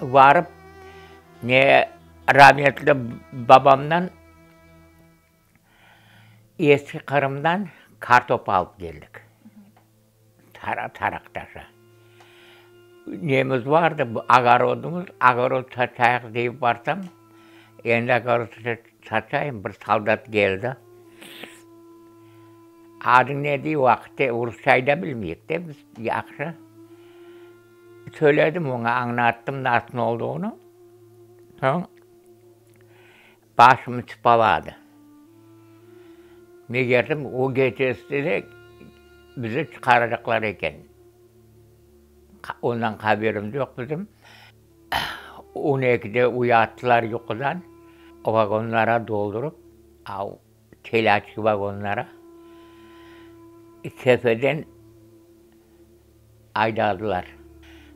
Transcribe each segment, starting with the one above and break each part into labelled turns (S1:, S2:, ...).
S1: Varıp, ne, rametli babamdan Eski Qırımdan kartop alıp keldik. Taraqtaşa. Nemiz vardı, ogorodımız, ogorod saçayıq deyip barsam, endi ogorod saçayım, bir soldat keldi. Adıñ ne dey, o vaqıtte rusçayı da bilmeyik de biz yahşı. Söyledim oña, añlattım nasıl olduğını. Soñ Başımı çıpaladı. Megerdim, o gecesi de bizi çıqaracaqlar eken. Ondan haberimiz yoq bizim. On ekide uyattılar yuqudan, vagonlara doldurıp, telâçki vagonlara, Kefeden Aydadılar.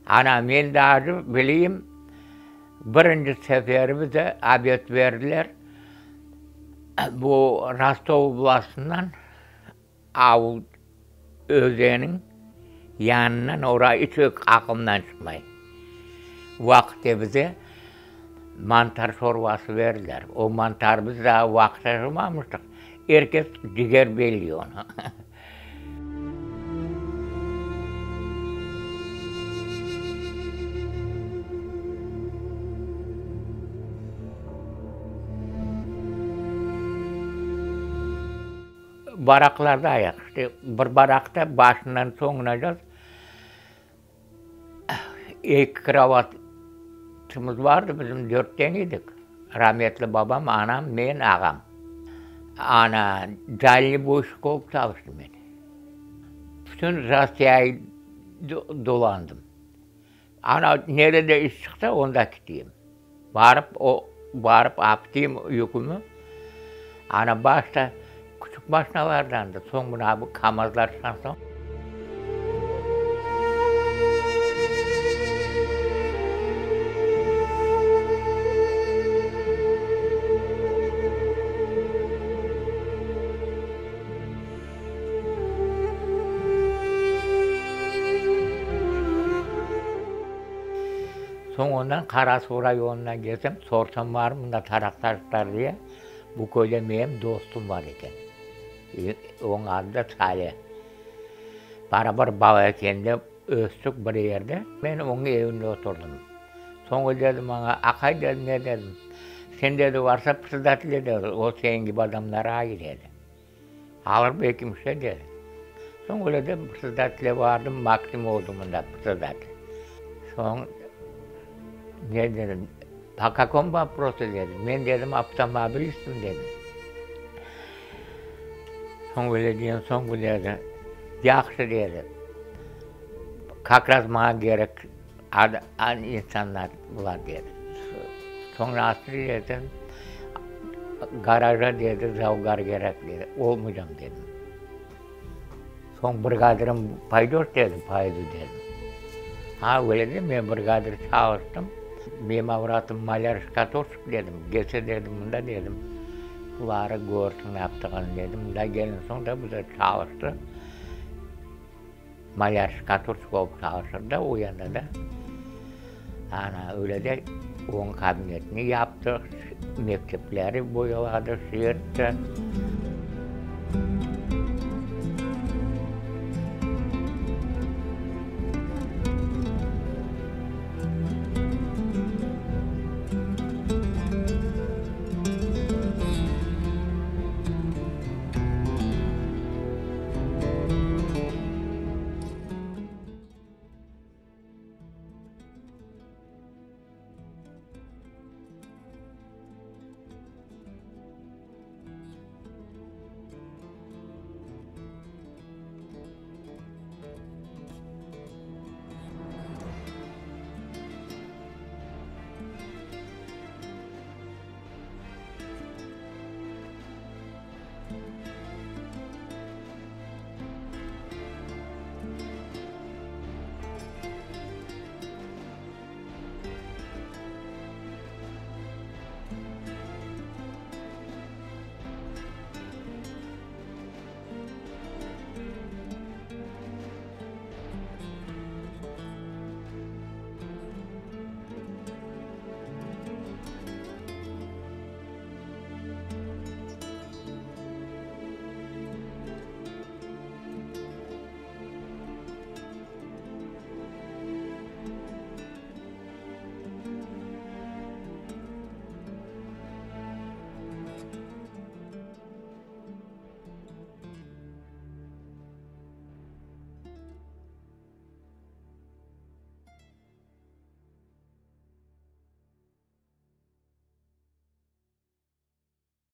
S1: Ana, men daa bileyim, birinci seferi bize obed berdiler, bu Rostov oblastından avul özeniñ yanından, ora iç aqılımdan çıqmay, vaqıtte bize mantar şorbası berdiler. O mantar biz daa vaqıt aşamamıştıq, er kes ciger belliy onı. Baraklarda ayaq, işte, bir barakta başından soñuna eki krovatımız vardı, bizim dörtten edik, rametli babam, anam, men, ağam. Ana, dalneboyşik olıp çalıştım men. Bütün Rossiyayı dolandım. Ana, nerede iş çıqsa, onda kiteyim. Barıp, o, barıp apteyim yükümi. Ana, başta küçük maşinalardandı, soñ mına bu KAMAZlar çıqqan soñ. Soñ ondan Qarasuv rayonına kelsem, sorsam barmı mında taraqtaşlar diye, bu köyde menim dostum bar eken. Onıñ adı da Sale. Barabar bala ekende östük bir yerde. Men onıñ evinde oturdım. Soñ o dedi maña, Aqay, dedi, ne dedim, sen, dedi, varsa predsedatelge dedi, o seniñ kibi adamlar ayı, dedi. Alır belki bir şey dedi. Soñ öyle de predsedatelge bardım, Maksim oldı mında predsedatel. Soñ ne dedim, po kakomu voprosu dedim. Men dedim, avtomobilistim dedim. Soñ öyle degen soñ bu dedi, yahşı dedi, kak raz maña kerek insanlar bular dedi. Soñ nasıl dedim, garaja dedi, zavgar kerek dedi, olmaycam dedim. Soñ brigadirım paydoş dedi, paydu dedim. Ha, öyle de men brigadir çalıştım. Menim avratım malâr-şkatorşik dedim, kelse dedim, mında dedim, buları körsin ne yaptığını dedim. Mında kelgen soñ da bu da çalıştı. Malâr-şkatorşik olıp çalışır da o yanda da. Ana, öyle de onıñ kabinetini yaptıq, mektepleri boyaladı, şertti.